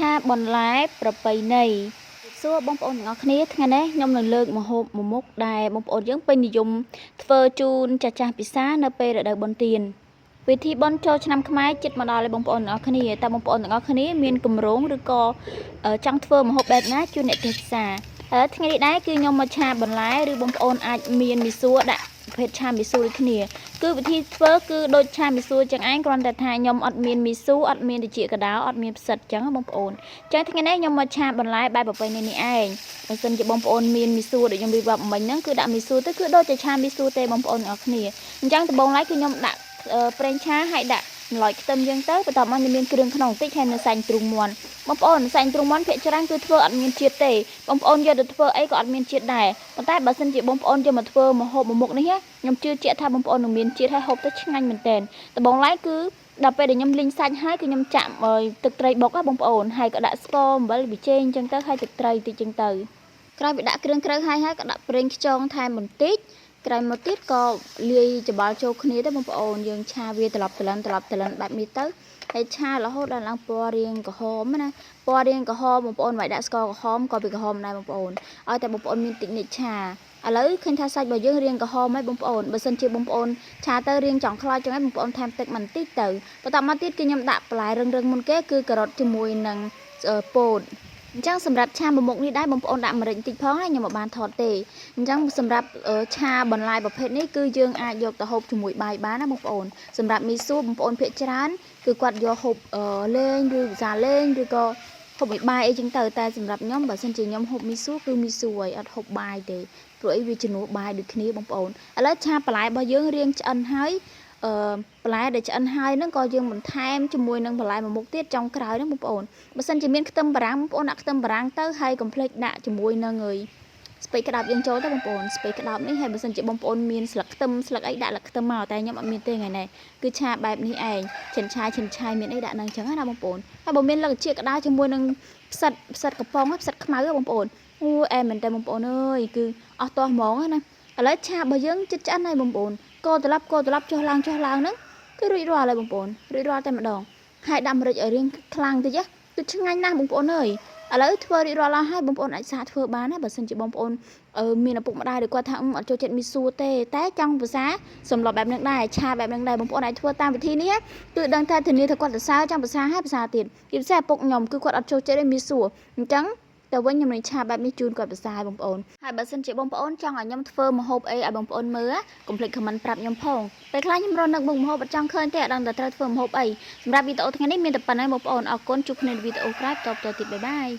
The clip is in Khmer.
ឆាបន្លែប្រពៃណីសួរបងប្អូនទាំងអស់គ្នាថ្ងៃនេះខ្ញុំនឹងលើកម្ហូបមួយមុខដែលបងប្អូនយើងពេញនិយមធ្វើជូនចាស់ចាស់ពិសានៅពេលរដូវបុណ្យទានពិធីបុណ្យចូលឆ្នាំខ្មែរជិតមកដល់ហើយបងប្អូនទាំងអស់គ្នាតើបងប្អូនទាំងអស់គ្នាមានកម្រងឬក៏ចង់ធ្វើម្ហូបបែបណាជូនអ្នកទេសពិសាឥឡូវថ្ងៃនេះដែរគឺខ្ញុំមកឆាបន្លែឬបងប្អូនអាចមានមីសួរដាក់ប្រភេទឆាមីសួរដូចគ្នា គឺវិធីធ្វើគឺដូចឆាមីសួរចឹងឯងគ្រាន់តែថាខ្ញុំអត់មានមីស៊ូអត់មានត្រចៀកកដោអត់មានផ្សិតចឹងណាបងប្អូនចឹងថ្ងៃនេះខ្ញុំមកឆាបន្លែបែបប្រពៃណីនេះឯងបើសិនជាបងប្អូនមានមីស៊ូដូចខ្ញុំរៀបរាប់មិញហ្នឹងគឺដាក់មីស៊ូទៅគឺដូចជាឆាមីស៊ូទេបងប្អូនទាំងអស់គ្នាអញ្ចឹងដំបូងឡើយគឺខ្ញុំដាក់ប្រេងឆាហើយដាក់ម្ល៉យខ្ទឹមចឹងទៅបន្ទាប់មកខ្ញុំមានគ្រឿងក្នុងបន្តិចហើយនៅសាច់ទ្រូងមាន់បងប្អូនសាច់ទ្រូងមាន់ភាគច្រើនគឺធ្វើអត់មានជាតិទេបងប្អូនយកទៅធ្វើអីក៏អត់មានជាតិដែរប៉ុន្តែបើសិនជាបងប្អូនយកមកធ្វើម្ហូបមួយមុខនេះណាខ្ញុំជឿជាក់ថាបងប្អូននឹងមានជាតិហើយហូបទៅឆ្ងាញ់មែនទែនដំបូងឡើយគឺដល់ពេលដែលខ្ញុំលីងសាច់ហើយគឺខ្ញុំចាក់ទឹកត្រីបុកណាបងប្អូនហើយក៏ដាក់ស្ករអំបិលប៊ីចេងអញ្ចឹងទៅហើយទឹកត្រីតិចអញ្ចឹងទៅក្រោយពីដាក់គ្រឿងក្រៅហើយហើយក៏ដាក់ប្រេងខ្យងថែមបន្តិចក្រោយមកទៀតក៏លាយច្បល់ចូលគ្នាទៅបងប្អូនយើងឆាវាត្រឡប់ត្រលិនត្រឡប់ត្រលិនបែបនេះទៅហើយឆារហូតដល់ឡើងពណ៌រាងក្រហមណាពណ៌រាងក្រហមបងប្អូនមិនដាក់ស្ករក្រហមក៏វាក្រហមដែរបងប្អូនឲ្យតែបងប្អូនមានតិចនិចឆាឥឡូវឃើញថាសាច់របស់យើងរាងក្រហមហើយបងប្អូនបើសិនជាបងប្អូនឆាទៅរាងចង់ខ្លោចចឹងហើយបងប្អូនថែមទឹកបន្តិចទៅបន្តមកទៀតគឺខ្ញុំដាក់បន្លែរឹងៗមុនគេគឺការ៉ុតជាមួយនឹងពោតអញ្ចឹងសម្រាប់ឆាមួយមុខនេះដែរបងប្អូនដាក់ម្រេចបន្តិចផងណាខ្ញុំមិនបានថតទេអញ្ចឹងសម្រាប់ឆាបន្លែប្រភេទនេះគឺយើងអាចយកទៅហូបជាមួយបាយបានណាបងប្អូនសម្រាប់មីសួរបងប្អូនភាគច្រើនគឺគាត់យកហូបលេងឬភាសាលេងឬក៏ហូបមួយបាយអីចឹងទៅតែសម្រាប់ខ្ញុំបើសិនជាខ្ញុំហូបមីសួរគឺមីសួរហើយអត់ហូបបាយទេព្រោះអីវាជំនួសបាយដូចគ្នាបងប្អូនឥឡូវឆាបន្លែរបស់យើងរៀងឆ្អិនហើយអឺបន្លែដែលឆ្អិនហើយហ្នឹងក៏យើងបន្ថែមជាមួយនឹងបន្លែមួយមុខទៀតចុងក្រោយហ្នឹងបងប្អូនបើសិនជាមានខ្ទឹមបារាំងបងប្អូនដាក់ខ្ទឹមបារាំងទៅហើយកុំភ្លេចដាក់ជាមួយនឹងអើយស្ពៃក្តោបយើងចូលទៅបងប្អូនស្ពៃក្តោបនេះហើយបើសិនជាបងប្អូនមានស្លឹកខ្ទឹមស្លឹកអីដាក់ស្លឹកខ្ទឹមមកតែខ្ញុំអត់មានទេថ្ងៃនេះគឺឆាបែបនេះឯងចិនឆាយចិនឆាយមានអីដាក់នឹងចឹងណាបងប្អូនហើយបើមានលឹកជាក្តៅជាមួយនឹងផ្សិតផ្សិតកំប៉ុងផ្សិតខ្មៅបងប្អូនអូអែមែនតើបងប្អូនអើយគឺអស់ទាស់ហ្មងណាឥឡូវឆារបស់យើងចិត្តឆ្អិនហើយបងប្អូនកោត្រឡប់កោត្រឡប់ចុះឡើងចុះឡើងហ្នឹងគឺរួចរាល់ហើយបងប្អូនរួចរាល់តែម្ដងហើយដាក់ម្រេចឲ្យរាងខ្លាំងតិចគឺឆ្ងាញ់ណាស់បងប្អូនអើយឥឡូវធ្វើរួចរាល់ហើយបងប្អូនអាចសាកធ្វើបានណាបើសិនជាបងប្អូនមានឪពុកម្ដាយឬគាត់ថាអត់ចូលចិត្តមីសួរទេតែចង់ភាសាសម្លបែបហ្នឹងដែរឆាបែបហ្នឹងដែរបងប្អូនអាចធ្វើតាមវិធីនេះគឺដឹងថាធានាថាគាត់សរសើរចង់ភាសាហើយភាសាទៀតជាពិសេសឪពុកខ្ញុំគឺគាត់អត់ចូលចិត្តទេមីសួរអញ្ចឹងទៅវិញខ្ញុំនឹងឆាបែបនេះជូនគាត់ភាសាឲ្យបងប្អូនហើយបើសិនជាបងប្អូនចង់ឲ្យខ្ញុំធ្វើម្ហូបអីឲ្យបងប្អូនមើលកុំភ្លេច comment ប្រាប់ខ្ញុំផងពេលខ្លះខ្ញុំរកនឹកមុខម្ហូបអត់ចង់ឃើញទេអត់ដឹងតែត្រូវធ្វើម្ហូបអីសម្រាប់វីដេអូថ្ងៃនេះមានតែប៉ុណ្្នឹងបងប្អូនអរគុណជួបគ្នានៅវីដេអូក្រោយបន្តទៀត bye bye.